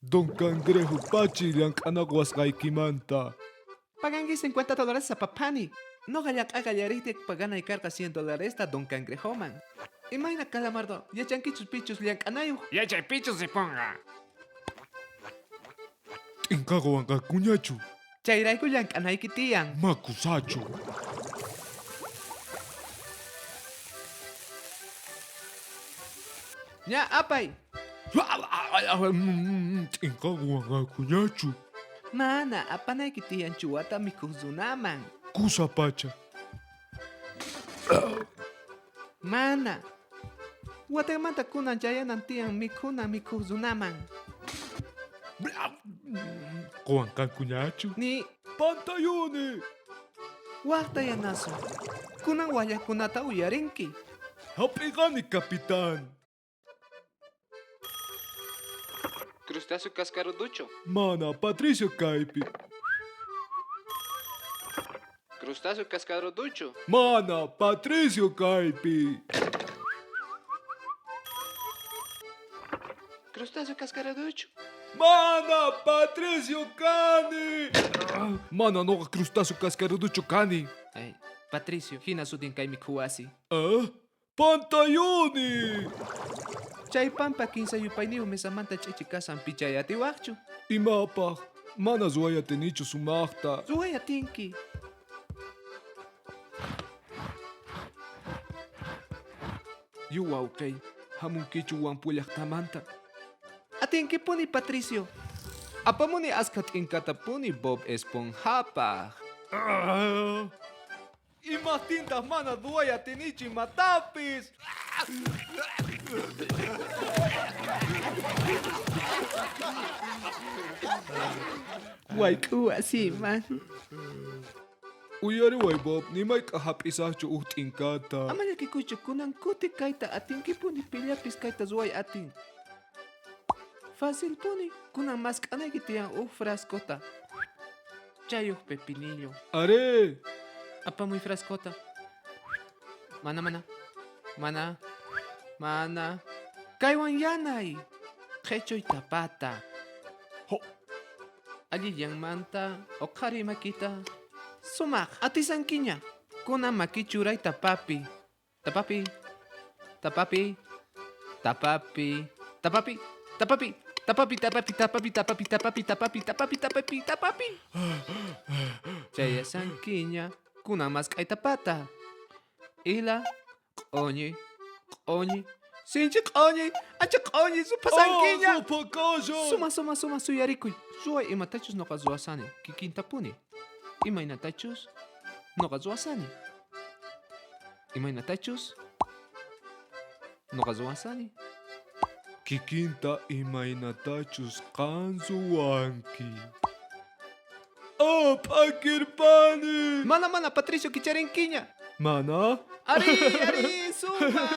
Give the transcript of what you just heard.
Don Cangrejo pachi llank'ana qowasqaykimanta. Paganki 50 dólares sapa phani. Noqa llank'ay qallarejtiy paganay karqa 100 dolaresta Don Cangrejoman. Imayna Calamardo, yachankichus pichus llank'anayoj? Yachay pichus riponqa. T'inka qowanqakuñachu? Chayrayku llank'anayki tiyan. Makusachu. Ña apay. T'inka qowanqakuñachu? Mana, apanayki tiyan chuwata mikhoj runaman. Kusa pacha. Mana. Watejmanta kunan chayanan tiyan mikhuna mikhoj runaman. Qowanqankuñachu? Ni Pantayuni. wajta yanasu. Kunan wallajkunata uyarinki. Hap'iqani, capitán. Crustáceo cascaruducho. Mana, Patricio kaypi. Crustáceo cascaruducho. Mana, Patricio kaypi. Crustáceo cascaruducho. Mana, Patricio kani. Mana, noqa crustáceo cascaruducho kani. Ay, Patricio, hina sutin kay mikhuwasi. Ah, Pantayuni. Chay pampa kinsa yupayniyuq mesamanta ch'ichi kasan pichay atiwaqchu. Imapaj, mana ruway atinichu sumajta. Ruway atinki. Yu wawqey, hamunkichu Wampu llajtamanta. Atinkipuni, Patricio. Apamuni askha t'inkatapuni Bob Esponjapaj. Imajtintaj mana ruway atinichu imatapis. Wayk'u wasiman. Uyariway Bob, ni mayk'aj jap'isajchu uj t'inkata. Ama llakikuychu, kunan kuti kayta atinkipuni, pillapis kayta ruway atin. Facilpuni, kunan mask'anayki tiyan uj frascota. Chay uj pepinillo. Are. Apamuy frascota. Mana, mana. Mana. Mana. Kaywan yanay. Qhechuy tapata. Ho. Allillanmanta oqhariy makita. Sumaq, atisankiña. Kunan maki churay tapapi. Tapapi. Tapapi. Tapapi. Tapapi. Tapapi. Tapapi, tapapi, tapapi, tapapi, tapapi, tapapi, tapapi, tapapi, tapapi. Chayasankiña, kunan mask'ay tapata. Ila, q'oñi, q'oñi, sinchi q'oñi, ancha q'oñi, ruphasankiña. Oh, ruphakashan. Suma, suma, suma, suyarikuy. Ruway imatachus noqa ruwasani, kikintapuni. Imaynatachus noqa ruwasani. Imaynatachus noqa ruwasani. Kikinta imaynatachus qan ruwanki. Ah, p'akirpani. Mana, mana, Patricio, kicharinkiña. Mana? Ari, ari, suma.